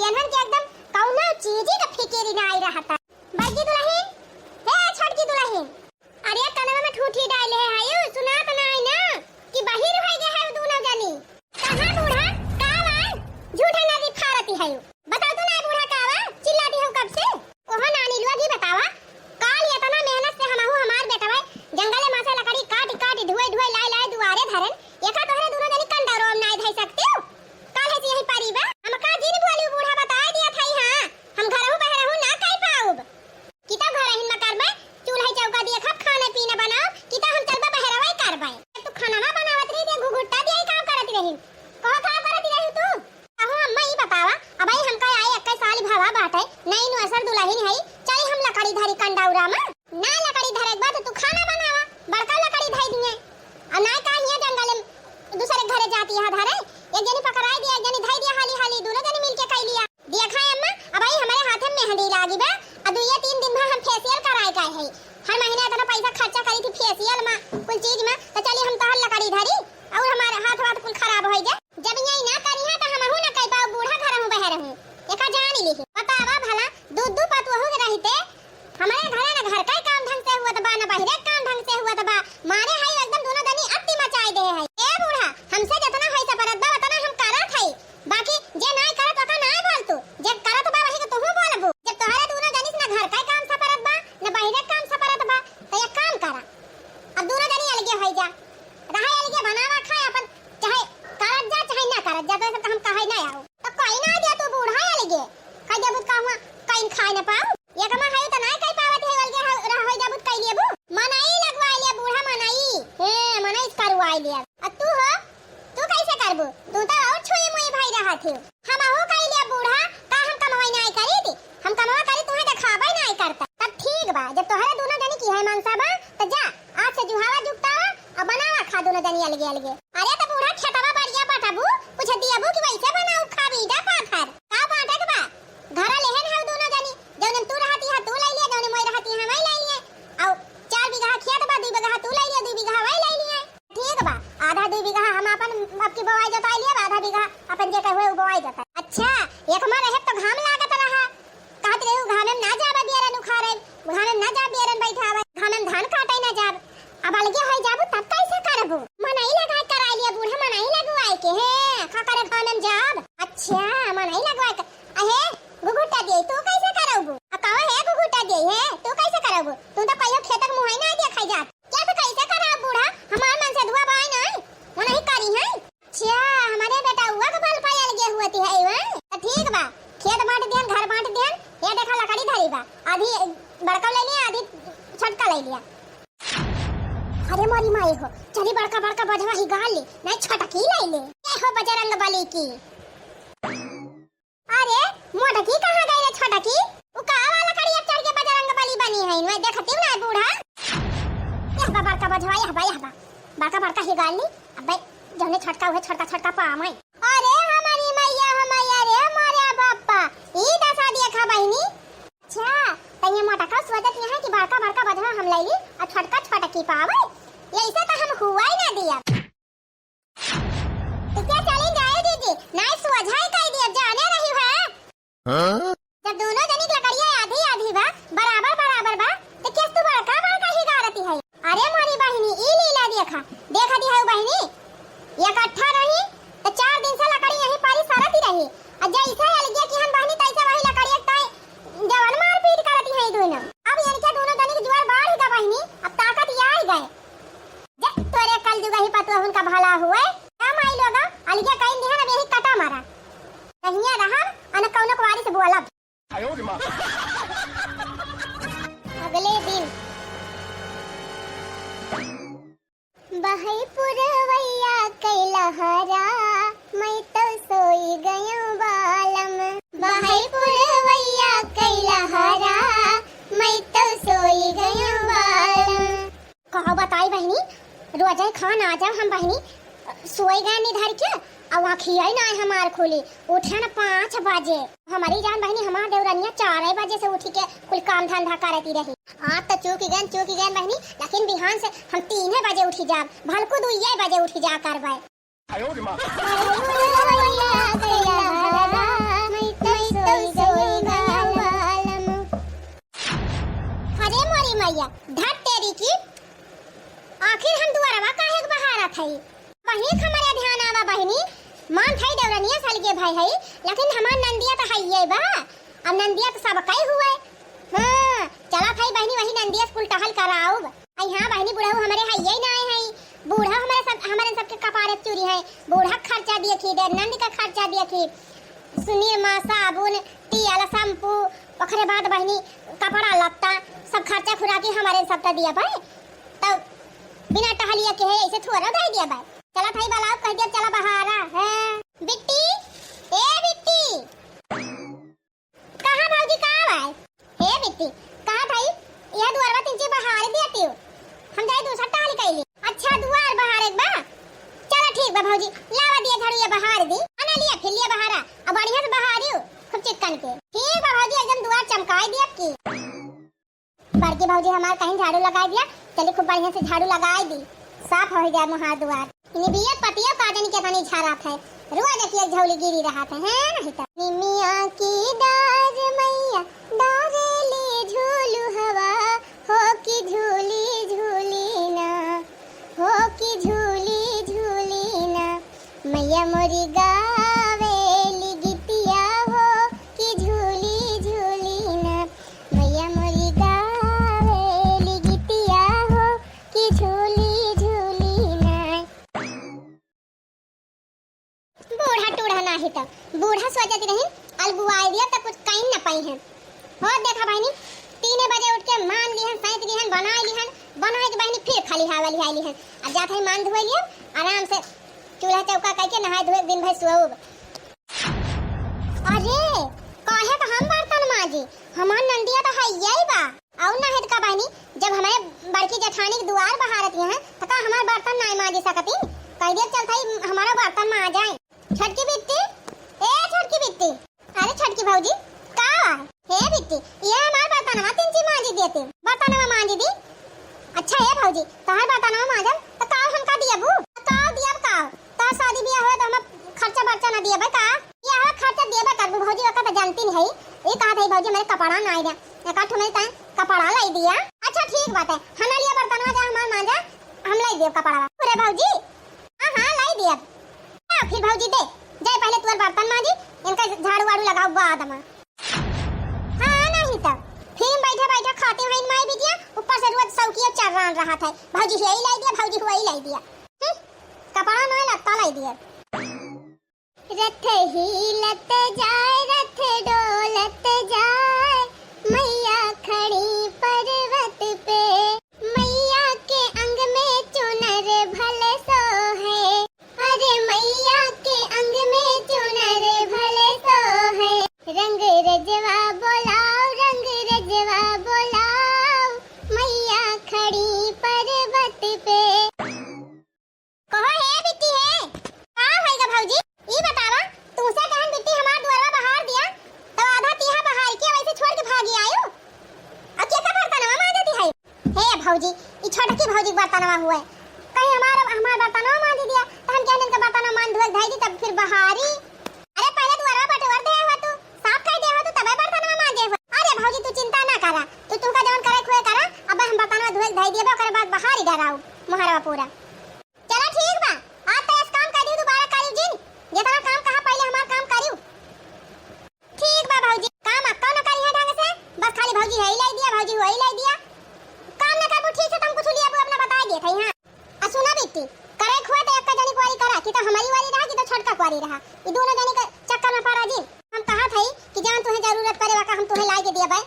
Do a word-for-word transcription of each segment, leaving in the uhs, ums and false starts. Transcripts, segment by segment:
जनवन के एकदम कौनो चीजी का फिकिर नाई रहता। बड़की दुलहिन, हे छोटकी दुलहिन, अरे कनवा में ठूठी डाले है, आयु सुनात नाई ना कि बहिर होइ गए है उ दोनों जनी। कहाँ बूढ़ा, का बा? झूठा नादी फारती है। बताओ तो ना बूढ़ा का बा? चिल्लाती हो कब से? ओहो नानी लोग ही बतावा। काल इतना मेहनत से हमहू हमार बेटवा जंगले में से लकड़ी काट काट ढुए ढुए लाए लाए दुआरे धरन। एका तोहरे दोनों जनी कंडौरो में नाई धई सकती हो। काल है यही पारी बा। हम का जिन बोली बूढ़ा बताए दिया था, हाँ। हम घरहू बहरहू ना कह पाउब। किता घरहिन में करबे, चूल्हा चौका देखब, खाना पीना बनाओ, किता हम चलबे बहरवा करबे। तू खाना ना बनावत रही, दे घुघुट्टा दिया काम करत रही। कहो का करत रही तू? अहो अम्मा, ई बतावा, अब आई हमका आए इक्कीस साल भवा बाटे, नई नुअसर दुलहिन है, चली हम लकड़ी धरी कंडौरा में। ना लकड़ी धरे के बाद तू खाना बनावा, बड़का लकड़ी धई दिए। और ना का हिया जंगल में दूसरे घरे जाती है धरे, एक जनी पकड़ाई दिया, एक जनी धई दिया, हाली हाली दोनों जनी मिलके कई लिया। देखा है अम्मा, अब आई हमारे हाथ में मेहंदी लागी बा, और दुइये तीन दिन में हम फेशियल कराए का है। हर महीना इतना पैसा खर्चा करी थी फेशियल में, कुल चीज में, तो चली हम तोहर लकड़ी धरी और हमारे हाथ वाथ कुल खराब हो जाए। जब यही ना करिहा त हमहू ना कह पाओ, बूढ़ा घर हूँ बहर हूँ। एका जान ली। बतावा भला, दू दू पतोहू के रहते हमारे घरे ना घर का काम ढंग से हुआ त बा, ना बहिरे का काम ढंग से हुआ त बा। मारे है एकदम दोनों दनी अति मचाए दे है। ए बूढ़ा, हमसे जितना है सपरत बा उतना हम करत है, बाकी जे नाय करत ओका नाय बोल तू, जे करत बा वही के तुहू बोलबू। जब तोहरे दोनों दनी से ना घर का काम सपरत बा, ना बहिरे का काम सपरत बा, तो एक काम करा, अब दोनों जनी अलगे होइ जा, रहा अलगे, बनावा खाए अपन, चाहे करत जा चाहे ना करत जा, तो ऐसा तो हम कहे ना आओ। तो कोई ना दिया तू बूढ़ा अलगे, कह देबू का हुआ, कहीं खाए ना पाऊ। ये कमा है तो ना कह पावत है, अलगे हो, रह होइ जाबू तो कह लेबू। मनई लगवा लिया बूढ़ा, मनई। हे, मनई करवा लिया। अब तू हो, तू कैसे करबू? तू तो और छुई मुई भाई रहत हो। हम अहू कह लिया बूढ़ा, का हम कमवाई नाय करी थी? हम कमवा करी, तुहे देखावे नाय करता। तब ठीक बा, जब तोहरे दोनों जनी की है मनसा बा, त जा, आज से जुहावा जुगतावा और बनावा खा दोनों जनी अलगे अलगे। अरे त बूढ़ा खेतवा बढ़िया पटबू, कुछ दियबू कि वैसे बनाऊ खा बीटा पाथर? का बांटे के बा? घरा लेहन है दोनों जनी, जौन तू रहती है तू ले लिया, जौन मोई रहती है मैं ले लिए। और चार बीघा खेत बा, दू बीघा तू ले लिया, दू बीघा वही ले लिए। ठीक बा, आधा दू बीघा हम अपन अब की बोआई जोताई लिया, आधा बीघा अपन जे कहे उ बोआई जोताई। अच्छा, एक में रहे तो घाम लागत रहा, कहत रहे उ घामे में ना जाबे बियरन उखाड़े, घामे में ना जाब बियरन बैठावे, घामे में धान काटे ना जाब। अब अलगे हो जाबू तब कैसे करबू? मनई लगाए कराई लिया बूढ़ा, मनई लगवाए के है, का करे घामे में जाब? अच्छा, मनई लगवाए के, अहे घुघुटा दे, तू कैसे करबू? आ कहो है घुघुटा दे है, तू कैसे करबू? तू तो कहियो खेतक मुँह ही ना देखा जात। क्या तो कैसे करा बूढ़ा? हमार मन से दुआ बाय नहीं, वो नहीं करी है। अच्छा, हमारे बेटा हुआ के बल पायल गे हुआ ती है वे। तो ठीक बा, खेत बांट देन, घर बांट देन। ये देखा लकड़ी धरी बा, आधी बड़का ले लिया, आधी छोटका ले लिया। अरे मोरी माई हो, चली बड़का बड़का बजवा ही गाल ले, नहीं छोटकी ले ले। ये हो बजरंग बली की। अरे, मोटकी कहाँ गई रे छोटकी? उ का वाला कड़िया चढ़ के बजरंग बली बनी है, इनमें देखती हूँ ना बूढ़ा। यह बा बड़का बजवा, यह बा, यह बा। बड़का बड़का ही गाल ली, अबे जौने छोटका उहे छोटका छोटका पावे। अरे हमारी मैया, हमारी, अरे हमारे बापा, ई दशा देखा बहिनी। अच्छा, त ये मोटका सोचत यहाँ कि बड़का बड़का बजवा हम ले ली और छोटका छोटकी पावे, ऐसे तो हम हुआ ही ना दिया। तो क्या चली जाए दीदी? नाई सोझाई कह दिया, जाने रही है। हाँ? जब दोनों जनी के लकड़िया आधी आधी बा, बराबर बराबर बा, तो क्या तू बड़का बड़का ही गारती है? अरे मोरी बहिनी, ई लीला देखा, देखा दी है बहिनी, इकट्ठा रही तो चार दिन से लकड़ी यहीं पारी सरती रही। और जैसे अलगिया की हम बहिनी तैसे वही लकड़िया ताई जवन मारपीट करती है दोनों। अब इनके दोनों जनी के जुआर बाढ़ ही गा बहिनी, अब ताकत ये आई गए। जा, तोरे कल जुगही पतोहुन का भला हुए। का माई लोगा, अलगे कइन दिहन, अब यही कटा मारा। कहिया रहब, अन कौनो कुवारी से बोलब। अगले दिन। बहई पुरवैया कैलहरा, मैं तो सोई गयो बालम। बहई पुरवैया कैलहरा, मैं तो सोई गयो बालम। कहो बताई बहिनी, रोजै खान आ जाओ हम बहिनी, सोई गए निधर के, अब आँखिया ही ना हमार खुली, उठे न पाँच बजे। हमारी जान बहिनी, हमार देवरनिया चार बजे से उठी के कुल काम धंधा करती रही। आज तो चूक गए, चूक गए बहिनी, लेकिन बिहान से हम तीन बजे उठी जाब, भलकू दुइये बजे उठी जा करबे। अरे, अरे, अरे, अरे, अरे, अरे, अरे, अरे, अरे, अरे, थई। बहिनी, हमरे ध्यान आवा बहिनी, मान थई देवरनिया सलगे भई हई, लेकिन हमार नंदिया त हइये बा। अब नंदिया त सबकई हुए। हाँ, चला थई बहिनी, वही नंदिया से कुल टहल कराउब। आई हाँ बहिनी, बुढ़ऊ हमरे हइये नाहीं हई। बूढ़ा हमरे सब, हमरे सबके कपारे चूरी है। बूढ़ा क खर्चा दिए की दे, नंद का खर्चा दिए की, निरमा, साबुन, तेल, शैम्पू, ओकरे बाद बहिनी कपड़ा लत्ता, सब खर्चा खुराकी हमरे सबका दिया भाई। तब बिना टहलिया के है, ऐसे थोड़ा दे दिया भाई। चला थई बलाउब, कह दिया चला बहारा है। बिट्टी, ए बिट्टी। कहाँ भौजी, का बाय? हे बिट्टी, कहाँ थई? यह दुआरवा तिनची बहार दिया तियो। हम जाई दूसर टहल कइली। अच्छा, दुआर बहार एक बा। चला ठीक बा भौजी, लावा दिया झाड़ू, ये बहार दी। अना लिया, फिर लिया बहारा। अब बढ़िया से बहारियो, खूब चिक्कन के। ठीक बा भौजी, एकदम दुआर चमकाई दिया की। बड़की भौजी हमार कहीं झाड़ू लगाई दिया, चली खूब बढ़िया से झाड़ू लगाई दी, साफ होइ जाए मुहार दुआर। निबिया पतिया का जानी केतनी झारत है, रोज एक एक झौली गिरी रहत है, हैं नहीं तो। निमिया की डार मैया डारेली झूलू हवा, हो की झूली झूली ना, हो की झूली झूली ना। मैया मोरी गावेली गीतिया हो कि झूली झूली ना। मैया मोरी गावेली गीतिया हो कि झूली झूली ना। बूढ़ा टूढ़ा नाही त बूढ़ा सोचत रही, अलगुआई दिया त कुछ कहीं न पाई है। हो देखा बहिनी, तीने बजे उठ के मान लिहन, सैंत लिहन, बनाई लिहन, बनाई के बहिनी फिर खाली हवा लिहाई लिहन। अब जात है मान धोई लिहन, आराम से चूल्हा चौका कइके नहाए धोए दिन भर सोउब। अरे, काहे त हम बर्तन मांजी? हमार नंदिया त हइये बा। अउर ना है त का बहिनी, जब हमारे बड़की जेठानी के दुआर बहारत हैं, त का हमार बर्तन नाई मांजी सकती? कह दिया चल थई हमारा बर्तन मांजाए। छोटकी बिट्टी, ए छोटकी बिट्टी, अरे छोटकी भौजी, का बा? हे बिट्टी, ये हमार बर्तनवा तिनची मांजी देते, बर्तनवा मांजी दी। अच्छा हे भौजी, तोहर बर्तनवा मांजब, त का हमका दियबू? का दियब का? तोहर शादी बियाह होए त हम खर्चा बर्चा न दियब का? ये हवा खर्चा दियबे करबू भौजी, ओका त जानती नहीं है। ये कहा था भौजी, मेरे कपड़ा ना आइला, एक आठ मेरे ताई कपड़ा लाई दिया। अच्छा ठीक बात है, हना लिया बर्तनवा जा हमार मांजा, हम लाई दियब कपड़वा। अरे भौजी, हाँ, हाँ, लाई दिया। हाँ, फिर भौजी दे, जाए पहले तुअर बर्तन मांजी, इनका झाड़ू वाड़ू लगाओ बाद में। हाँ, नहीं तो फिर बैठे बैठे खाती हैं माई बिटिया, ऊपर से रोज सौकिया चर्रान रहा था, भौजी यही लाई दिया, भौजी वही लाई दिया। हम्म, कपड़ा नहीं लत्ता लाई दिया। रथ हिलत जाए, रथ डोलत जाए, मैया खड़ी पर्वत पे। मैया के अंग में चुनर भले सोहे, अरे मैया के अंग में चुनर भले सोहे। रंग रजवा बोलाओ, रंग रजवा बोलाओ, मैया खड़ी पर्वत पे। कहो हे बिट्टी हे, का होइगा भौजी? ई बतावा, तुमसे कहन बिट्टी हमार दुआरवा बहार दिया, तो आधा तीहा बहार के वैसे छोड़ के भागी आयो। अब केका बर्तनवा मांजती है? हे भौजी, ई छोटकी भौजी के बर्तनवा हुए। कहीं हमार, हमार बर्तनवा मांज दिया, तो हम कहन इनका बर्तनवा मांज धोए धाई दी, तब फिर बहारी। अरे पहले दुआरवा बटोर दे हो तू, साफ कर दे हो तू, तबे बर्तनवा मांजे हो। अरे भौजी तू चिंता ना करा, तू तुमका जवन करे खुए करा, अब हम बर्तनवा धोए धाई दिया, ओकरे बाद बहारी डराऊ मोहरवा पूरा। चला ठीक बा, आज तो ऐस काम करियो, दोबारा करियो जिन। जितना काम कहा पहले हमार काम करियो। ठीक बा भौजी, काम अक्का न करी है ढंग से, बस खाली भौजी है ही लाई दिया, भौजी वही लाई दिया। काम न करबू ठीक से, तुम कुछ लिया अपना बताई दिए थे, हाँ। आ सुना बिट्टी, करे खुआ तो एक जनी कुआरी करा, कि तो हमारी वाली रहा, कि तो छोटका कुआरी रहा, ये दोनों जनी के चक्कर में पड़ा जिन। हम कहा थे कि जान तुम्हें जरूरत पड़े वाका हम तुम्हें लाई के दिया भाई,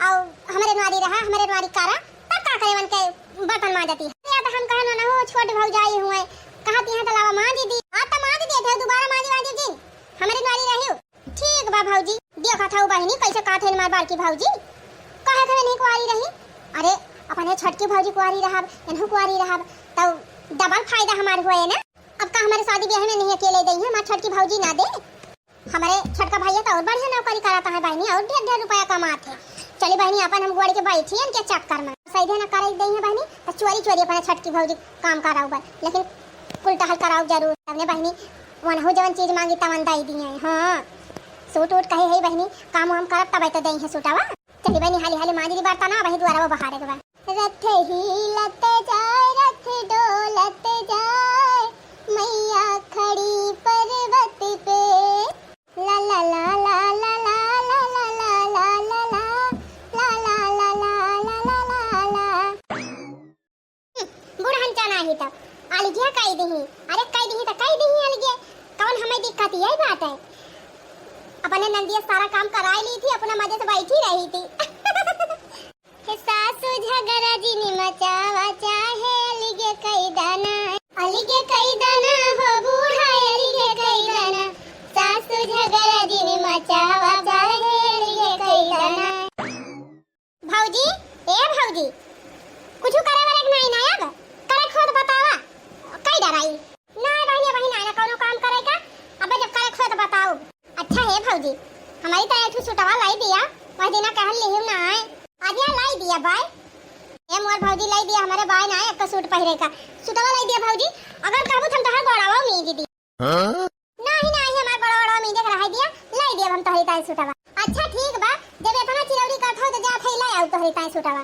और हमारे न्वारी रहा, हमारे न्वारी करा, तब का करे मन के बर्तन मांजती है। या तो हम कहन ना हो, छोट भौजाई हुए, कहा ती है तो लावा मांजी दी। आ तो मांज दिए थे, दोबारा मांजी मांजी जिन, हमारे न्वारी रही। ठीक बा भौजी, दियो कथा बहिनी, कैसे कहत है हमार बड़की भौजी, कहे थे नहीं कुआरी रही। अरे, अपने छोटकी भौजी कुआरी रहब, एनहु कुआरी रहब, तो डबल फायदा हमार हुए ना। अब का हमारे शादी ब्याह में नहीं अकेले दई है, हमार छोटकी भौजी ना दे। हमारे छोटका भैया तो और बढ़िया नौकरी कराता है बहिनी, और ढेर ढेर रुपया कमात है। चली बहिनी, अपन हम गोड़ के बैठी इनके चक्कर में। सही ना करे दई है बहिनी, तो चोरी चोरी अपने छोटकी भौजी काम कराऊ बा, लेकिन कुल टहल कराऊ जरूर। तबने बहिनी, वनहु जवन चीज मांगी तवन दई दिए। हाँ, सूट उट कहे है बहिनी, काम वाम करब तब तो दई है सूटवा। चली बहिनी, हाली हाली मांजी दी बर्तन, वही दुआरा वो बहारे के बा। रथ हिलत जाए, रथ डोलत जाए। कराई ली थी, अपना मजे से बैठी रही थी। हे सासू झगड़ा जिन मचावा, चाहे अलगे कई दाना, अलगे कई दाना हो बूढ़ा, अलगे कई दाना। सासू झगड़ा जिन मचावा, चाहे अलगे कई दाना। भौजी, ए भौजी, कुछ करे वाले के नाई ना अब? करे खोद बतावा, कई डराई? ना बहिनी, बहिनी ना, ना कौनो काम करे का, अबे जब करे खोद बताओ। अच्छा हे भौजी, हमारी तो एक ठो सूटवा लाई दिया, वह दिना कहल लिहिम ना आए। आज यहाँ लाई दिया बाय। ए मोर भौजी लाई दिया, हमारे बाय ना आए, एक सूट पहिरे का। सूटवा लाई दिया भौजी, अगर कहबू तो हम तोहर गोड़वा मीज दी। हाँ? नाही, नाही, हमार गोड़वा, गोड़वा मीजे के रहे दिया, लाई दिया हम तोहरी ताई सूटवा। अच्छा ठीक बा, जब इतना चिरौरी करत हो तो जा थई लाई आऊ तोहरी ताई सूटवा।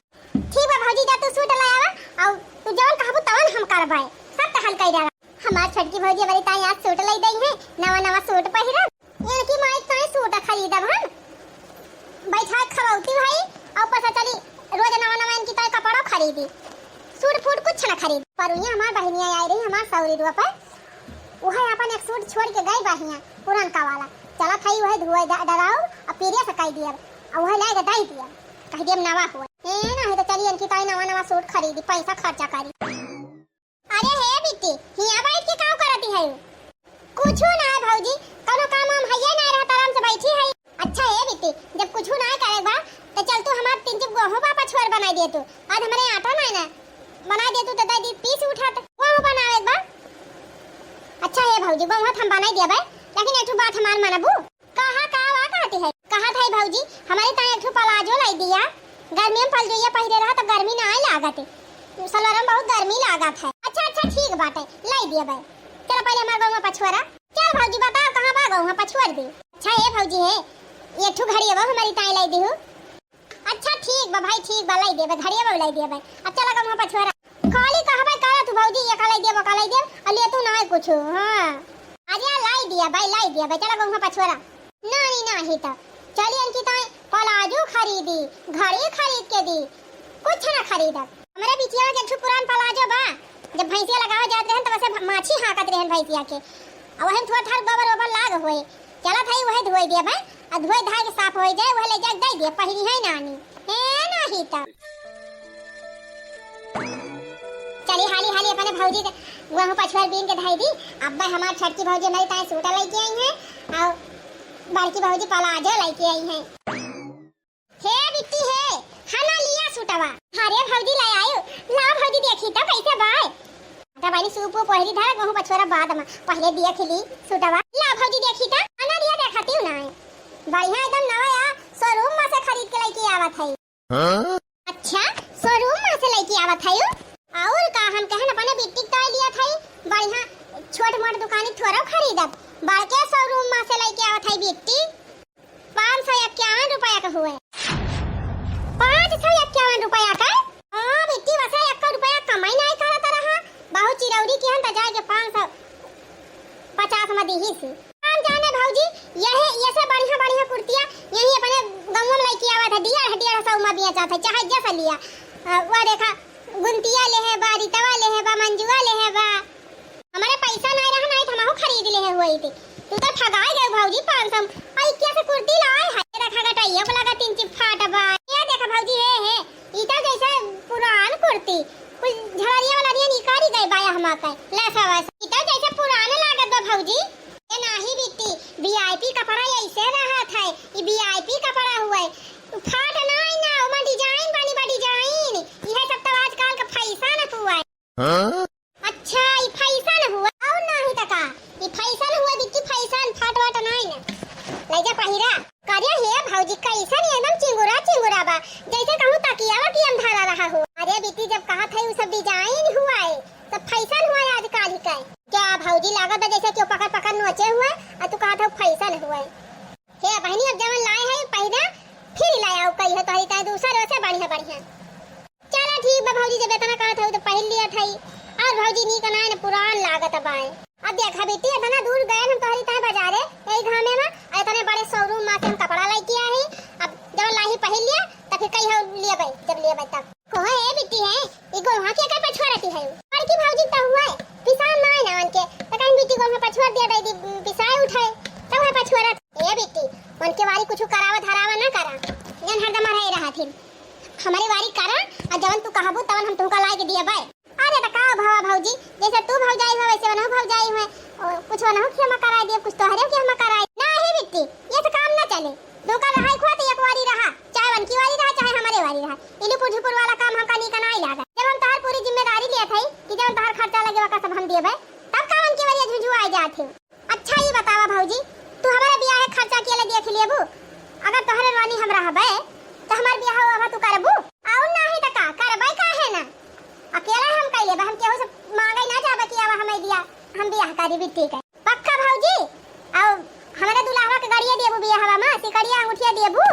ठीक बा भौजी, जा तू सूट लाई आवा, आऊ तू जवन कहबू तवन हम करबाए, सब तो हल कई डाला। हमार छोटकी भौजी हमारी ताई आज सूट लाई दई है, नवा नवा सूट पहिरब। इनकी माई ताई सूट खरीदब हम, बैठा खवौती भाई, और पता चली रोज नवा नवा इनकी ताई कपड़ो खरीदी, सूट फूट कुछ न खरीद। पर उन्हें हमार बहनिया आई रही हमार सौरी दुआ पर, उहे अपन एक सूट छोड़ के गई बहिया पुरनका वाला, चलत हई उहे धुए ड-, डराऊ, अब पीरिया से कई दियब, अब उहे लाए के दई दियब, कह दियब नवा हुए। ए नाही तो चली इनकी ताई नवा नवा सूट खरीदी, पैसा खर्चा करी। अरे हे बिट्टी, हियाँ बैठ के काव करती है? कुछू ना है भौजी, कौनो काम वाम हइये ना रहत, आराम से बैठी है। अच्छा हे बिट्टी, जब कुछू ना करे बा, तो चल तू हमार तीन चुप गोहूँ बा पछुआर बनाई दे तू। आज हमारे आटा ना है ना, बनाई दे तू तो दे दी पीस उठात गोहूँ बनावे बा। अच्छा हे भौजी, गोहूँ हम बनाई देबे, लेकिन एक ठो बात हमार मानबू? कहा का वा कहती है? कहत है भौजी, हमारे ताई एक ठो प्लाजो लाई दिया, गर्मी में प्लाजोया पहिरे रहा तो गर्मी ना आए लागत, सलवार में बहुत गर्मी लागत है। अच्छा अच्छा ठीक बाटे, लाई दिया बे। चल पहले हमार गौवा पछुआरा। चल भौजी बताओ कहाँ बा गौवा पछुआर दे। अच्छा ए भौजी है, एक ठो घड़िया बा हमारी ताई लाई दिहू। अच्छा ठीक बा भाई, ठीक बा, लाई देबे, घड़िया बा लाई देबे। अब चला गौवा पछुआरा। खाली कहबे करा तू भौजी, ये का लाई देब, वो का लाई देब, और ले तू ना कुछ। हाँ। अरे लाई दिया भाई, लाई दिया भाई, चला गौवा पछुआरा। नाही, नाही तो चली इनकी ताई प्लाजो खरीदी, घड़ी खरीद के दी, कुछ ना खरीदब। हमरे बिटिया के एक ठो पुरान प्लाजो बा, जब भैंसिया लगावे जात रहन तो वैसे भ-, माछी हाँकत रहन भैंसिया के, और वही में थोड़ा थार गोबर ओबर लाग होए, चलत है वही धोए दिया भाई, और धोए धाए के साफ हो जाए, वह ले जाके दे दिया, पहिरी है नानी। ए नाही तो चली हाली हाली अपने भौजी के वहाँ पछुआर बीन के धाई दी। अब हमार छोटकी भौजी हमारी ताई सूटा लेके आई है और बड़की भौजी प्लाजो लेके आई है। हे बिट्टी हे, हना लिया सूटवा। अरे भौजी ले आयो, ला भौजी देखी तो कैसे बाय। तो बनी सूप वो पहली धर वहाँ पछुआरा बाद में पहले देख ली सूटवा। ला भौजी देखी तो हना लिया देखती हूँ ना, बढ़िया एकदम नवा या शोरूम में से खरीद के लेके आवत है। हाँ? अच्छा, शोरूम में से लेके आवत है यू? और का हम कहन अपने बिट्टी के ताई लिया था, बढ़िया छोट मोट दुकानी थोड़ा खरीदब, बड़के शोरूम में से लेके आवत है बिट्टी। पाँच सौ इक्यावन रुपया का हुए। पाँच सौ इक्यावन रुपया का? हाँ बिट्टी, वैसे एक रुपया कमाई नहीं करत रहा, बहुत चिरौरी की हम तो जाए के पाँच सौ पचास में दीही सी। हम जाने भौजी, यही, ये से बढ़िया, बढ़िया कुर्तिया यही अपने गाँव में लेके आवत है, डेढ़, डेढ़ सौ में बेचत है, चाहे जैसा लिया। अ, वो देखा, गुंतिया लेहे बा, रितवा लेहे बा, मंजुआ लेहे बा। हमारे पैसा नहीं रहा, नहीं तो हमहू खरीद लेहे हुई थी। तू तो ठगाई गए भौजी, पाँच सौ में। और इक्कीस से कुर्ती लाए है, ये देखा गटैया को लगा तीन चिप फाट बा। ये देखा भौजी, हे, हे, ई तो जैसे पुरान कुर्ती, कुछ झड़िया वाला नियन निकारी गई बाया हमा के, लसा वसा। ई तो जैसे पुरान लागत बा भौजी। ए नाही बिट्टी, वीआईपी कपड़ा ऐसे रहत है, ई वीआईपी कपड़ा हुए। फाट नाई ना, ओमा डिजाइन बनी बा डिजाइन। इहे सब तो आजकल के फैशन हुआ है। हाँ? अच्छा, ई फैशन हुआ और नाही त का? ई फैशन हुआ बिट्टी, फैशन, फाट वाट नाही ना। ले जा पहिरा। करे हे भौजी, कैसन एकदम चिंगुरा चिंगुरा बा, जैसे कहूँ तकियावा की हम धरा रहा हो। अरे बिट्टी, जब कहत है उ सब डिजाइन हुआ है, सब फैशन हुआ है आजकल ही का। क्या भौजी, लागत है जैसे केहू पकड़ पकड़ नोचे हुआ है, और तू कहत है फैशन हुआ है। हे बहनी, अब जवन लाए है पहिरा, फिर लाए आओ कही हो तोहरी ताई दूसर से बढ़िया बढ़िया। चला ठीक बा भौजी, जब इतना कहत हो तो पहिर लिया थाई। और भौजी नीक नाय न पुरान लागत बाय। अब देखा बिट्टी, इतना दूर गए हम तोहरी ताई बाजारे, यही घामे में, और इतने बड़े शोरूम में से हम कपड़ा लेके आए हैं। अब जब लाही पहिर लिया, तब फिर कही हो लिए भाई, जब लिए भाई तब। कहो ए बिट्टी है, ई गोलवा के कर पछुआ रहती है? बड़की भौजी तो हुआ है, पिसान नाय ना उनके, तो कहीं बिट्टी गोलवा पछुआ दिया दे दी, पिसाए उठाए, तब है पछुआ रहती। ए बिट्टी, उनके वाली कुछ करावत खराब ना करा, जन हरदम रहे रहा थिन। हमरे वारी करा, अउर जवन तू कहबू तवन हम तुहका लाइके दियबै। अरे त का भवा भौजी, जैसे तू भौजाई हो वैसे वनहु भौजाई हो, ओ, कुछ वनहु के हमा कराई दिया, कुछ तोहरे के हमा कराई। नाही बिट्टी, ये तो काम ना चले। तुहका रहाई खुआ तो एक वारी रहा, चाहे वनकी वारी रहा, चाहे हमरे वारी रहा। इलुपुर झुपुर वाला काम हमका नीक नाई लागे। जब हम तोहार पूरी जिम्मेदारी लेत हई कि जवन तोहार खर्चा लगे ओका सब हम देबै, तब का वनकी वारी झुझुआई जात है। अच्छा, ई बतावा भौजी, तू हमरे बियाहे खर्चा के लिए देख लेबू? अगर तोहरे रानी हम रहबे, त हमार बियाह अब तू करबू? अउर नाही त का, करबे काहे ना? अकेला हम कइ लेबे, हम केहू से मांगे ना जाबे कि आवा हमें दिया, हम बियाह करी बिट्टी के। पक्का भौजी? अउर हमरे दुल्हवा के गड़िया देबू बियाहवा में, सिकड़िया अंगूठिया देबू?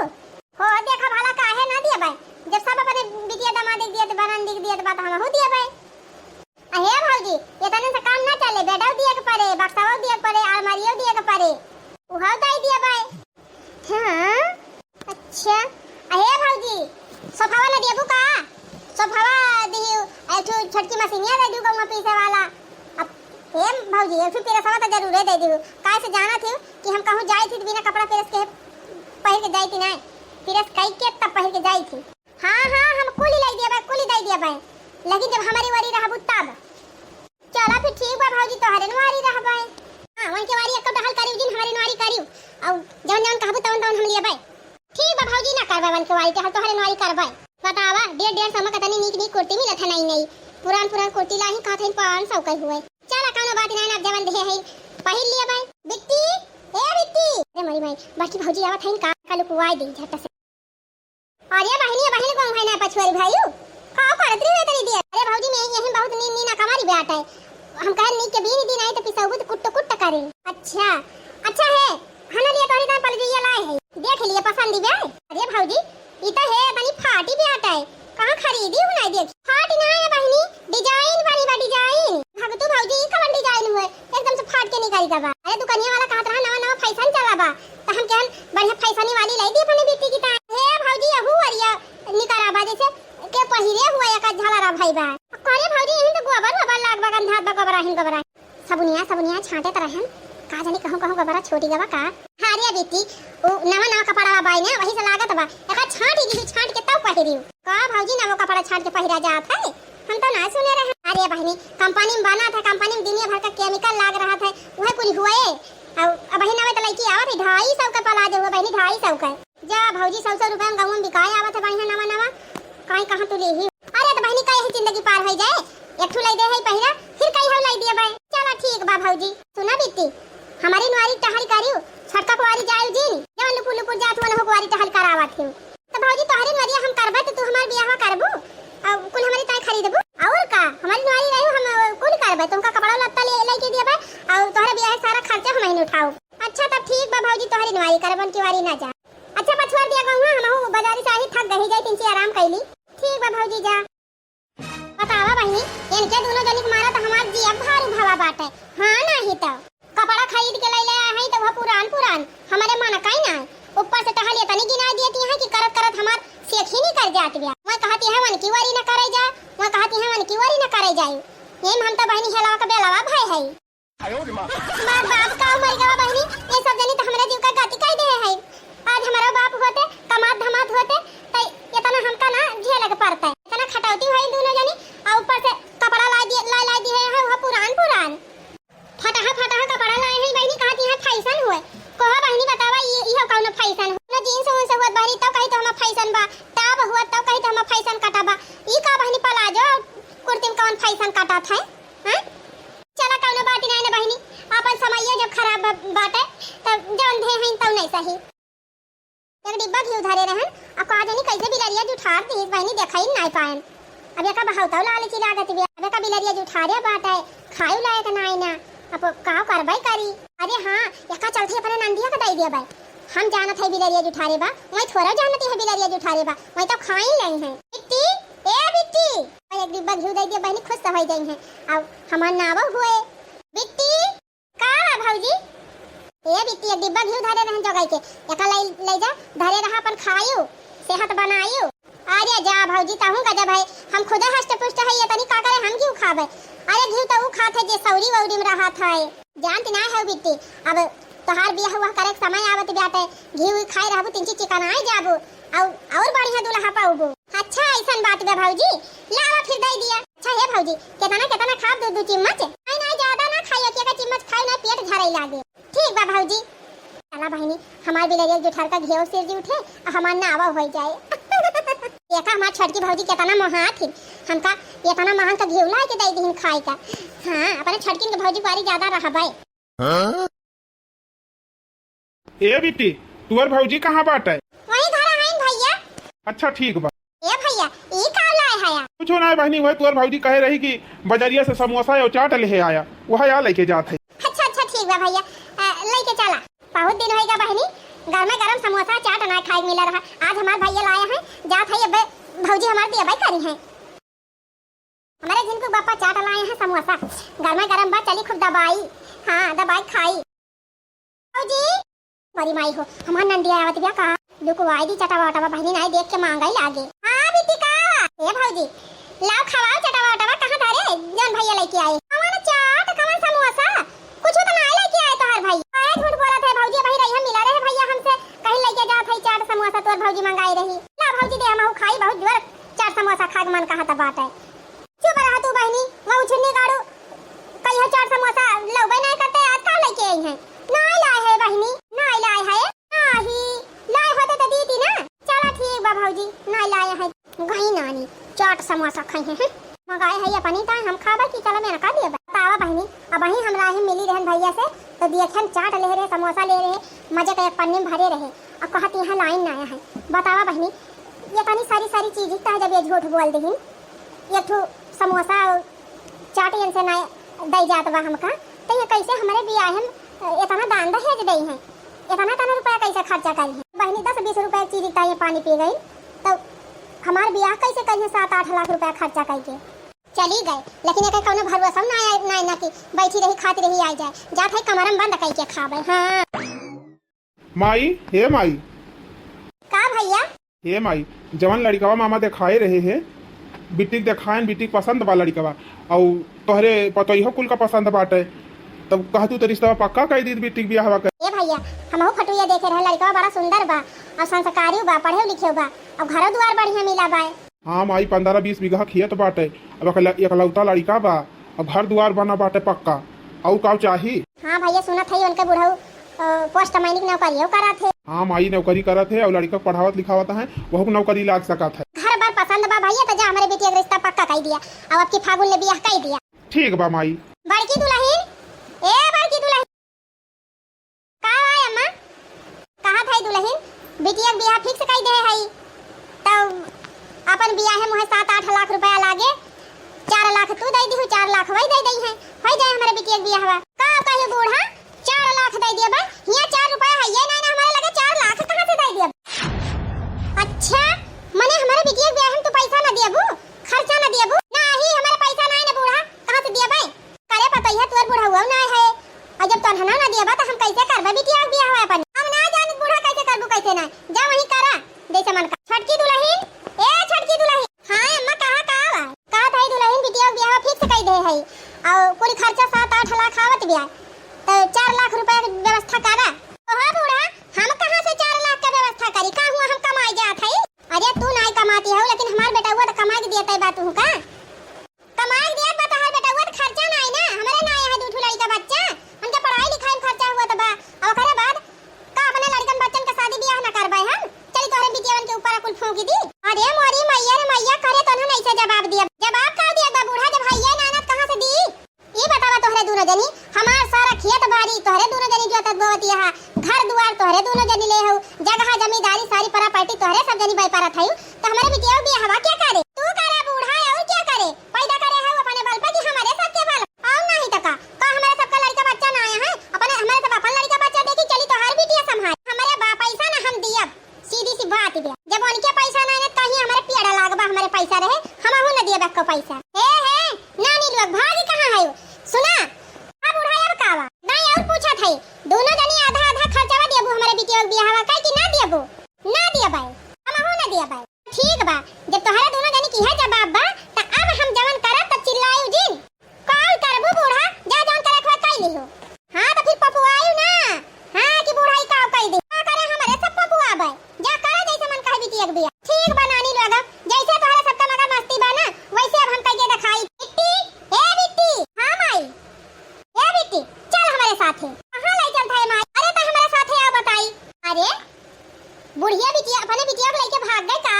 हो, देखा भला काहे ना देबे, जब सब अपने बिटिया दामाद के दिए, त बनन दिख दिए, त बात हमहू देबे। अहे भौजी, एतने से काम ना चले, बेडौ दिए के परे, बक्सवौ दिए के परे, अलमारियौ दिए के परे। उहौ दइ दिया बाय। हाँ, अच्छा। अहे भौजी, सोफावा ना देबू का? सोफावा दिहू, एक ठो छोटकी मशीनिया दइ दिहू गहुआ पीसे वाला। अब, हे भौजी, एक ठो प्रेसवा तो जरूरे दइ दिहू। काहे से जानत हिउ कि हम कहूँ जाई थी तो बिना कपड़ा प्रेस के पहिर के जाई थी ना। प्रेस कई के तब पहिर के जाई थी। हाँ, हाँ, हम कुली लाई दिया बाय, कुली दई दिया बाय। लेकिन जब हमरी वारी रहबू तब। चला फिर ठीक बा भौजी, तोहरे नवारी रहबे। हाँ, उनके वारी एको टहल करियो जिन, हमरी नवारी करियो। अउ जौन जौन कहबू तौन तौन हम लेबे। ठीक बा भौजी, ना करबे उनके वारी टहल, तोहरे नवारी करबे। बतावा, डेढ़ डेढ़ सौ में कतनी नीक नीक कुर्ती मिलत है नई नई। पुरान पुरान कुर्ती लाही कहत हईन पाँच सौ के हुए। चला कौनो बात नहीं, अब जवन देहे है पहिर लेबे। बिट्टी, ए बिट्टी। अरे मोरी माई, बड़की भौजी आवत हईन का, का लुकवाई दी झट से। अरे बहिनी, बहिनी, कौन है ना पछुआरी भाई? का करत रही हो तनी देर? अरे भौजी, मैं यही बहुत नीन नीन कमारी बैठ है। हम कहे नीक के बीन दिन आई तो पिसौबू तो कुट्ट कुट्ट करे। अच्छा, अच्छा है। हना लिए तोहरी दान पलजैया लाए है। देख लिए पसंद ही बे। अरे भौजी, ई तो है तनी फाटी बैठ है। कहाँ खरीदी हूँ नहीं देखी। फाटी ना है बहिनी, design वाली बा design। भगतू भौजी, ई कवन design हुए? एकदम से फाट के निकल गवा। अरे दुकनिया वाला कहत रहा नवा नवा fashion चला बा। त हम कहन बढ़िया fashion वाली लाई दी अपने बेटी की ताई। हे भौजी, यहू वरिया निकरा बा जैसे के पहिरे हुआ एक झालरा भाई बा। करे भौजी, यही तो गोबर वोबर लाग बा, गंधात बा गोबराहिन गोबराहिन। सबुनिया, सबुनिया छांटत रहन, का जानी कहूँ कहूँ गोबरा छूटी गवा का। हाँ रे बेटी, उ नवा नवा कपड़ा बा बाई ने, वही से लागत बा। एका छांट ही छांट के तब पहिरियो। का भौजी, नवो कपड़ा छांट के पहिरा जात है? हम तो ना सुने रहे। अरे बहिनी, कंपनी में बनत है, कंपनी में दुनिया भर का chemical लाग रहत है, उहे कुल हुए। अउ अब बहिन, नवे तो लइकी आवत है, ढाई सौ के प्लाजो हुए बहिनी, ढाई सौ के। जा भौजी, सौ सौ रुपया में गाँव में बिकाए आवत है बढ़िया नवा नवा, काई कहाँ तू लेही? अरे तो बहिनी, का यही जिंदगी पार होई जाए, एक ठू लाई दे है पहिरा, फिर कई हौ लाई दिए भाई। चला ठीक बा भौजी। सुना बिट्टी, हमारी नुआरी टहल करियो, छोटका कुआरी जाए जिन, जवन लुपुर लुपुर जात हुआ न हो कुआरी टहल करावत हियो। तो भौजी, तोहरे नुआरी हम करबे तो तू हमार बियाह करबू, और कुल हमारी ताई खरीदबू, और का हमारी नुआरी रही हम कुल करबे, तुमका कपड़ा लत्ता ले लेके दिए बा, और तोहरे बियाह सारा खर्चा हम ही उठाओ। अच्छा तब ठीक बा भौजी, तोहरी नुआरी करबन की वारी ना जा। अच्छा पछुआर दिया कहूँ, हमहू बाजारी से आही, थक गही, जाई तिनची आराम कैली। ठीक बा भौजी, जा। बतावा बहिनी, इनके दोनों जनी के मारा तो हमार जिया भारू भवा बाटे। हाँ नाही तो कपड़ा खरीद के लई ले आए हैं तो वह पुरान पुरान हमारे मन का ही ना। ऊपर से टहल इतनी गिनाई देती हैं कि करत करत हमार सेख ही निकल जात बिया। मैं कहती है वन की वारी न करे जा, मैं कहती है वन की वारी न करे जाए। ये हम तो बहिनी हेलवा का बेलवा भय है। हमार बाप का मर गवा बहिनी, ये सब जनी तो हमरा जीव का गति कह दे है। आज हमारा बाप होते, कमात धमात होते, तो इतना हमका ना झेले के पड़ता है। इतना खटौती हुई दोनों जनी, और ऊपर से कपड़ा ला दिए, ला, ला दिए है, वो पुरान, पुरान। फटहा, फटहा कपड़ा लाए हैं बहिनी, कहती है फैशन हुए। कहो बहिनी बतावा, ये, ये कौनो फैशन हो? ना जींस उन्स हुआ बहिनी, तो कही तो हम फैशन बा, टॉप हुआ, तो कही तो हम फैशन कटा बा। ई का बहिनी प्लाजो कुर्ती में कौन फैशन कटा था? हैं? चला, कौनो बात नाई ना बहिनी, आपन समइया जब खराब बा-, बाटे, तब जौन धे हईन तौने सही। एक डिब्बा घिउ धरे रहन, अब का जानी कैसे बिलरिया जुठार दिहिस बहिनी, देखाई नाई पाएन। अब एका बहुतौ लालची लागत बिया, अब एका बिलरिया जुठारे बाटे, खायु लायक नाई ना, अब का करबै करी। अरे हाँ, एका चलते अपने नंदिया के दई दिया बाई। हम जानत है बिलरिया जुठारे बा, वही थोड़ा जानती है बिलरिया जुठारे बा, वही तो खाई लई हैं। बिट्टी, ए बिट्टी, एक डिब्बा घिउ दे दिया बहिनी, खुश तो हो जाई हैं। अब हमार नाव हुए। बिट्टी, का बा भौजी? ए बिट्टी, एक डिब्बा घिउ धरे रहन जोगाई के, एका ले, ले जा, धरे रहा अपन खायु, सेहत बनायु। अरे जा भौजी, तहूँ गजब है, हम खुदे हष्ट पुष्ट है, ये तनी का करे हम घिउ खाबे? अरे घिउ तो ऊ खात है जे सौरी वौरी में रहत है। जानती ना है बिट्टी, अब तोहार बियाह हुआ करे के समय आवत बाटे, घी उई खाए रहबू, तिनची चिकनाए जाबू, अउ, अउर बढ़िया दुल्हा पाउबू। अच्छा, अइसन बात बा भौजी, लावा फिर दे दिया। अच्छा हे भौजी, केतना केतना खाब, दू दू चिम्मच? नहीं, नहीं, ज्यादा ना खाई, एक एक चिम्मच खाई, नहीं पेट झरे लागे। ठीक बा भौजी। चला बहिनी, हमार बिलरिया के जुठार का घेव सिर जी उठे, आ हमार नावा होइ जाए। देखा हमार छोटकी भौजी केतना मोहात हिन, हमका एतना महंग का घेव लाए के दे दिहिन खाए का। हाँ, अपने छोटकिन के भौजी कुआरी ज्यादा रहबे। हाँ? ए बिट्टी, तुअर भौजी कहाँ बाटे? वही घर हईन भैया। अच्छा ठीक बा। ए भैया, ई का लाए हया? कुछो ना बहिनी, वही तुअर भौजी कहे रही कि बजरिया से समोसा अउ चाट लेहे आया, वह या लेके जात है। अच्छा, अच्छा, ठीक बा भैया, अ, लेके चला। बहुत दिन होइगा बहिनी, गरमे गरम समोसा चाट ना खाए के मिला रहा। आज हमार भैया लाए हैं, जात है, अबे भौजी हमार दिया भाई करी हैं। हमरे झिनकू बापा चाट लाए हैं समोसा, गरमे गरम बा, चली खूब दबाई, हाँ, दबाई खाई। भौजी, बड़ी माई हो, हमार नंदिया आवत बिया का? लुकवाई दी चटावा वटावा, बहिनी नाई देख के मांगाई लागे। हाँ बिट्टी का? ए भौजी, लाओ खवाओ चटावा वटावा, कहाँ धरे? जौन भैया लेके आए। कवन चाट, कवन समोसा? कुछ तो नाई लेके आए तोहार भाई। काहे झूठ बोलत है भौजी, अबही रहिया मिला रहे भैया हमसे, कहीं लेके जात है चाट समोसा तोर भौजी मंगाई रही। ला भौजी दे, हमहू खाई, बहुत जोर चाट समोसा खाए के मन कहत बाटे। चुप रहा तू बहिनी, वो उछिन्नी गाड़ू, कहियो चाट समोसा लौबे नाई करते, आज का लेके आई हैं? नाई लाए है बहिनी, नाई लाए है। नाही, लाए होते तो दीती ना। चला ठीक बा भौजी, नाई लाए है। गई नानी, चाट समोसा खाई हैं, हम्म। मंगाए है अपनी ताई, हम खाबे कि चला मेरा का दिए बा। बतावा बहिनी, अबही हमरा ही मिली रहन भैया से, तो दियखन चाट ले रहे, समोसा ले रहे, मजे के एक पन्नी में भरे रहे, अब कहत यहाँ लाइन ना आया है। बतावा बहिनी, ये तनी सारी सारी चीज ही तो है, जब ये झूठ बोल दीहिन, एक ठो समोसा अउ चाट यन से ना दई जात बा हमका, तो ये कैसे हमरे बियाह में, अ, इतना दान दहेज दई हैं, इतना इतना रुपया कैसे खर्चा करी हैं? बहिनी दस बीस रुपया की चीज का ये पानी पी गई, तो हमार बियाह कैसे करी हैं सात आठ लाख रुपया खर्चा करके? चली गए, लेकिन एकर कौनो भरोसा ना आए, ना, ना कि बैठी रही खाती रही आई जाए, जात है कमरा में बंद करके खाबे। हाँ। माई, हे माई। का भैया? हे माई, जवन लड़िकवा मामा देखाए रहे हे, बिटिक देखाएन, बिटिक पसंद बा लड़िकवा, अउ तोहरे पतोहियो कुल का पसंद बाटे, तब कहतू तो रिश्तवा पक्का कई दीत बिटिक बियाहवा के। ए भैया, हमहू फटुइया देखे रहे, लड़िकवा बड़ा सुंदर बा, अउ संस्कारियो बा, पढ़ेउ लिखेउ बा, अउ घरो दुआर बढ़िया मिला बा। हाँ माई, पन्द्रह बीस बीघा खेत बाटे, अब एकल-, एकलौता लड़िका बा, अब घर दुआर बना बाटे पक्का, अउ काउ चाही? हाँ भैया, सुनत है उनके बुढ़ऊ, अ, पोस्ट माइनिक नौकरियो करत है। हाँ माई, नौकरी करत है अउ लड़िका पढ़ावत लिखावत है, वहू नौकरी लाग सकत है। घर बार पसंद बा भैया, तो जा हमरे बिटिया के रिश्ता पक्का कई दिया, अउ अबकी फागुन ले बियाह कई दिया। ठीक बा माई। बड़की दुलहिन, ए बड़की दुलहिन, का है अम्मा? कहा था दुलहिन, बिटिया के बियाह फिक्स कई दे है, तब अपन बियाहे मुहे सात आठ लाख रुपया लागे, चार लाख तू दे दिहु, चार लाख वही दे दई है, हो जाए हमरे बिटिया के बियाहवा। का कहियो बूढ़ा, चार लाख दे दिया बा, हियाँ चार रुपया है ये नहीं ना, हमरे लगे चार लाख कहाँ से दे दिया? अच्छा, मने हमरे बिटिया के बियाह में तू पैसा ना दियबू, खर्चा ना दियबू? नाही, हमरे पैसा नहीं ना बूढ़ा, कहाँ से दिया बे? करे पतोहिया तोर बुढ़ऊ ना है, और जब तोहना ना दिया बा तो हम कैसे करबे बिटिया के बियाह अपन? हम ना जानत बूढ़ा कैसे करबू कैसे ना, जा वहीं करा जैसे मन का। छोटकी दुलहिन, ए छोटकी दुलहिन। हाँ अम्मा, कहा का बा? कहा था दुलहिन बिटिया के बियाह फिक्स कई दे है, और कुल खर्चा सात आठ लाख आवत बिया, तो चार लाख रुपया के व्यवस्था करा। ओहो बूढ़ा, हम कहाँ से चार लाख के व्यवस्था करी? का हुआ हम कमाई जात है? अरे तू नाई कमाती हो, लेकिन हमार बेटउआ तो कमाई के दिया तय बा तू का? कमाई के दिया बा तहार बेटउआ तो खर्चा नाई ना, हमरे नाई है दू ठो लड़का बच्चा, उनके पढ़ाई लिखाई में खर्चा हुआ तो बा, और ओकरे बाद का अपने लड़कन बच्चन के शादी बियाह ना करबे हम? चली तोहरे बिटियावन के ऊपर कुल फूंकी दी। अरे मोरी मैया रे मैया, करे तो ना ऐसे जवाब दिया, जवाब का दिया बा बूढ़ा, जब है ये नानत कहाँ से दी? ई बतावा तोहरे दूनो जनी, हमार सारा खेत बाड़ी तोहरे दूनो जनी जोतत बोवत हया, घर दुआर तोहरे दूनो जनी ले हऊ, जगह जमींदारी सारी प्रॉपर्टी तोहरे सब जनी व्यापारत हऊ, तो हमरे बिटिया के बियाहवा क्या करे? तू करे बूढ़ा और क्या करे? पैदा करे हऊ अपने बल पे कि हमरे सबके बल? और नहीं तो का? का हमरे सबका लड़का बच्चा ना आया है? अपने हमरे सब अपन लड़का बच्चा देखी चली तोहार बिटिया संभाल। हमरे बा पैसा ना हम दियब। सीधी सी बात बे। जब उनके पैसा ना है, कहीं हमरे पेड़ लागबा, हमरे पैसा रहे, हमहू न दिए बक्को पैसा। हे, हे, नानी लोग, भागी कहाँ है? सुना, अब बुढ़ाई अब का बा? नहीं, और पूछत है, दोनों जनी आधा आधा खर्चवा देबू हमरे बिटिया के बियाहवा, काहे कि ना देबू? ना दिए बाई, हमहू ना दिए बाई। ठीक बा, जब तोहरा दोनों जनी की है जवाब बा, त अब हम जवन करब त चिल्लायू जिन। का करबू बूढ़ा, जा जवन करे खोए कई लिहो। हाँ, तो फिर पपुआयू ना, हाँ, बिया। ठीक बा नानी लोग, जैसे तोहरे सबका मगर मस्ती बा ना, वैसे अब हम कइके देखाई। बिट्टी, ए बिट्टी, हाँ माई, ए बिट्टी, चल हमरे साथे। कहाँ लइ चलत है माई? अरे त हमरे साथे आ बताई। अरे बुढ़िया बिटिया, अपने बिटिया को लइके भाग गए का?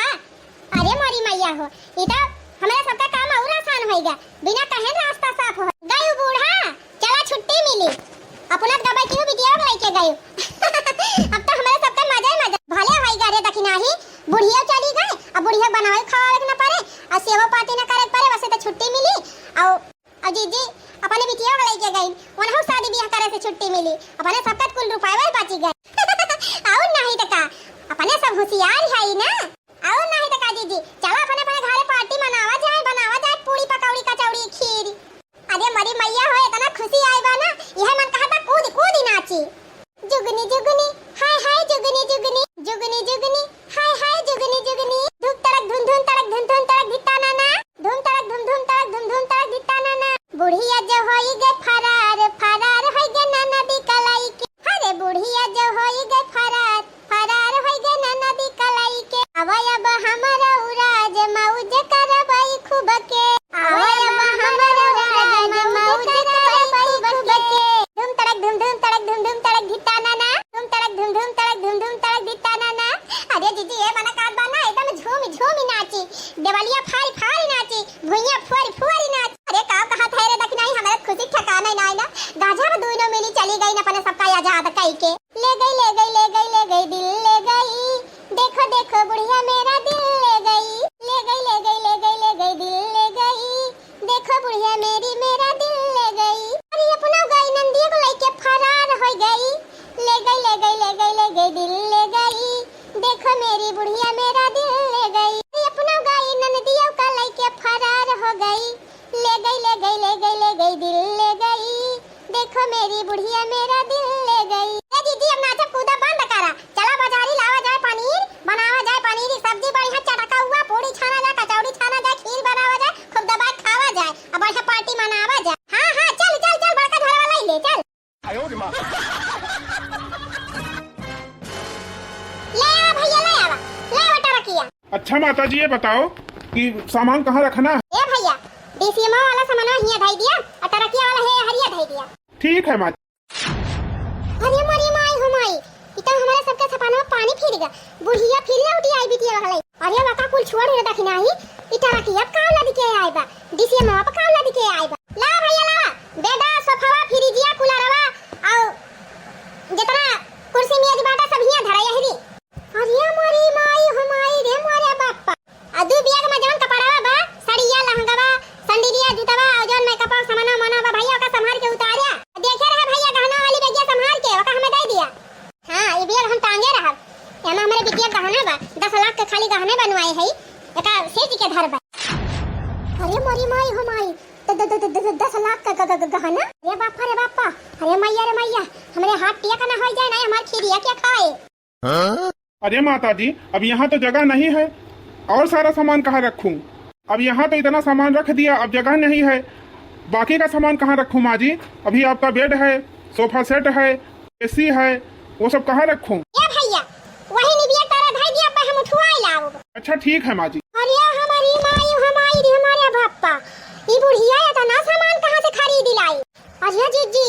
अरे मोरी मैया हो, ई त हमरे सबका काम और आसान होइगा, बिना कहे रास्ता साफ हो गई। बूढ़ा, चला छुट्टी मिली, अपना गबई क्यों बिटिया को लइके गई। अब त हमरे सबका मजा ही मजा, भले होइगा रे दखिनाही, बुढ़िया चली गई, अब बुढ़िया बनावे खावे के न पड़े, और सेवा पाती न करे के पड़े, वैसे त छुट्टी मिली। और, और जीजी अपने बिटिया को लइके गई, उन्हों शादी ब्याह करे से छुट्टी मिली, अपने सबका कुल रुपये बची गए। और नहीं त का, अपने सब होशियार है ना। और नहीं त का जीजी, चला अपने अपने घरे पार्टी मनावा जाए, बनावा जाए पूरी पकौड़ी कचौड़ी खीर। अरे मोरी मैया हो, इतना खुशी आई बा ना, यह मन कहा था कूद कूद ही नाची। जुगनी जुगनी, हाय हाय जुगनी जुगनी, जुगनी जुगनी, हाय हाय जुगनी जुगनी। धूम तड़क धुन धुन तड़क धुन धुन तड़क धित्ता नाना, धूम तड़क धुम धुम तड़क धुम धुम तड़क धित्ता नाना। बुढ़िया जो होई गए फरार, फरार होई गए ननदी कलाई के। अरे बुढ़िया जो होई गए फरार, फरार होई गए ननदी कलाई के। आवा अब हमरा उराज मौज करबई खूब के। आवा अब हमरा उराज मौज करबई खूब के। धूम तड़क धूम धूम तड़क धूम धूम तड़क धित्ता नाना। धूम तड़क धूम धूम तड़क धूम धूम तड़क धित्ता नाना। अरे जीजी, ए मना काट बा ना, एकदम झूम झूम नाची, देवलिया फारी फारी नाची, भुइया फुआरी फुआरी नाची। अरे का कहा था रे दखिनाही, हमारे खुशी ठिकाना ही ना है ना। गाजा में दुइनो मिली चली गई ना, अपने सबका आजाद कई के। ले गई, ले गई, ले गई, ले गई, दिल ले गई। देखो, देखो, बुढ़िया मेरा दिल ले गई। ले गई, ले गई, ले गई, ले गई, दिल ले गई। देखो, बुढ़िया मेरी मेरा दिल ले गई। अरे, अपना गई नंदिया को लेके फरार हो गई। ले गई, ले गई, ले गई, ले गई, दिल ले गई। देखो, मेरी बुढ़िया मेरा दिल ले गई। अरे, अपना गई नंदिया को लेके फरार हो गई। ले गई, ले गई, ले गई, ले गई, दिल ले गई। देखो मेरी बुढ़िया मेरा दिल ले गई। ए दीदी, अब नाचब कूदब बंद करा, चला बाजारी लावा जाए पनीर, बनावा जाए पनीर की सब्जी, बढ़िया चटका हुआ, पूड़ी छाना जाए, कचौड़ी छाना जाए, खीर बनावा जाए, खूब दबाए खावा जाए, अब बढ़िया पार्टी मनावा जाए। हाँ, हाँ, चल, चल, चल, बड़का झोलवा लाई ले, चल। ले आवा भैया, ले आवा, ले आवा टरकिया। अच्छा माता जी, ये बताओ कि सामान कहाँ रखना है? ए भैया, डीसीएमओ वाला सामानवा हियाँ धई दिया और टरकिया वाला हे हरिया धई दिया। ठीक है माँ। अरे मोरी माई हो माई, ई तो हमारे सबके सपनवा पानी फिर गया। बुढ़िया फिर लौटी आई बिटिया वाला। अरे बका कुल छोड़ रे दखिनाही, ई टरकिया अब काव लद के आई बा, डीसीएमओ अब काव लद के आई बा। ला भैया ला, बेडा, सोफावा, फ्रिजिया, कूलरवा, और जितना कुर्सी मेज बाटा सब हियाँ धरा यही दी। अरे मोरी माई हो माई रे मोरे बापा। आ दू बैग में जौन कपड़वा बा, सड़िया, लहंगवा, संडिलिया, जूतवा, और जौन मेकअप और सामाना माना बा भैया, ओका संभाल के उतार्या। देखे रहे भैया गहना वाली बैगिया संभाल के, ओका हमें दे दिया। हाँ, ई बैग हम टांगे रहब। एमा हमरे बिटिया गहना बा, दस लाख के खाली गहने बनवाए है, एका सेज के धर बा। अरे मोरी माई हो माई, द-, द-, द-, द-, द-, दस लाख का ग-, ग-, ग-, गहना? अरे बापा रे बापा, अरे मैया रे मैया, हमरे हाथ टिया का ना हो जाए, ना हमार खीरिया क्या खाए। अरे माता जी, अब यहाँ तो जगह नहीं है, और सारा सामान कहाँ रखूँ? अब यहाँ तो इतना सामान रख दिया, अब जगह नहीं है, बाकी का सामान कहाँ रखूँ माँ जी? अभी आपका बेड है, सोफा सेट है, एसी है, वो सब कहाँ रखूँ? ए भैया, वही निबिया तारा धई दिया, अब हम उठवाई लाओ। अच्छा ठीक है माँ जी। अरे हमारी माई, हमारी रे हमारे बापा, ई बुढ़िया इतना सामान कहाँ से खरीद लाई? अरे जीजी,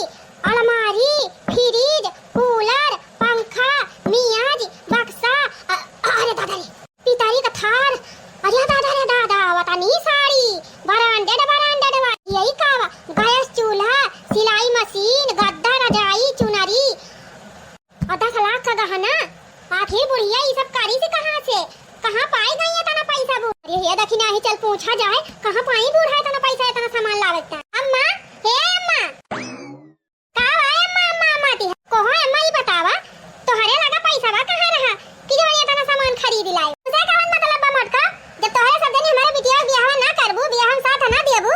अलमारी, फ्रिज, कूलर, पंखा, मियाज, बक्सा, अ-, अरे दादा रे, पितरी का थार, अरे दादा रे दादा, वतनी साड़ी, branded, branded वाली, यही का बा, गैस चूल्हा, सिलाई मशीन, गद्दा, रजाई, चुनरी, और दस लाख का गहना। आखिर बुढ़िया ई सब करी से कहाँ से, कहाँ पाए गई इतना पैसा बू-, अरे ये दखिनाही, चल पूछा जाए, कहाँ पाई बूढ़ा इतना पैसा, इतना सामान लावे का? अम्मा, हे अम्मा, का बा अम्मा, अम्मा, अम्मा ती? कहो अम्मा, ई बतावा, तोहरे लगा पैसा बा कहाँ रहा कि जो इतना सामान खरीद लाई? उसे कवन मतलब बा मोटका? जब तोहरे सब जनी हमारे बिटिया के बियाह ना करबू, बियाह हम साथ ना देबू,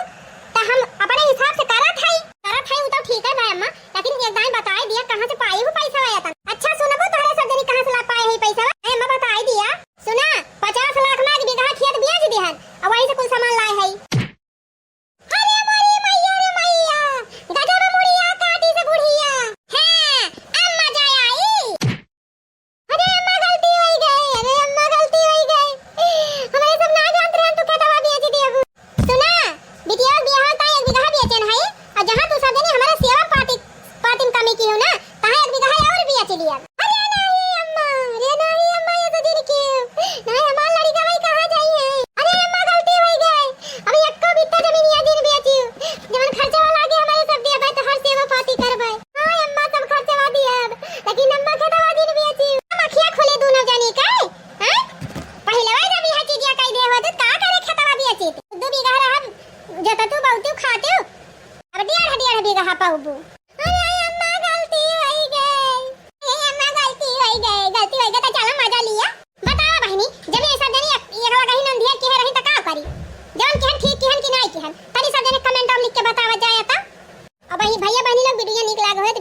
त हम अपने हिसाब से करत हई, करत हई, उ तो ठीक है भाई अम्मा, लेकिन एक दाई बताई दिया, कहाँ से पाई हो पैसा आया था? अच्छा सुनबो, तोहरे सब जनी कहाँ से ला पाए है पैसा? ए अम्मा बताई दिया, सुना, पचास लाख में एक बीघा खेत बेच दिहन, अब वहीं से कुल सामान लाए है। अरे मोरी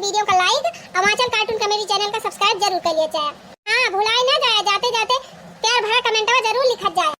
video का like और आंचल cartoon comedy channel का subscribe जरूर कर लिया जाए। हाँ, भुलाए ना जाए, जाते जाते प्यार भरा कमेंटवा जरूर लिखत जाए।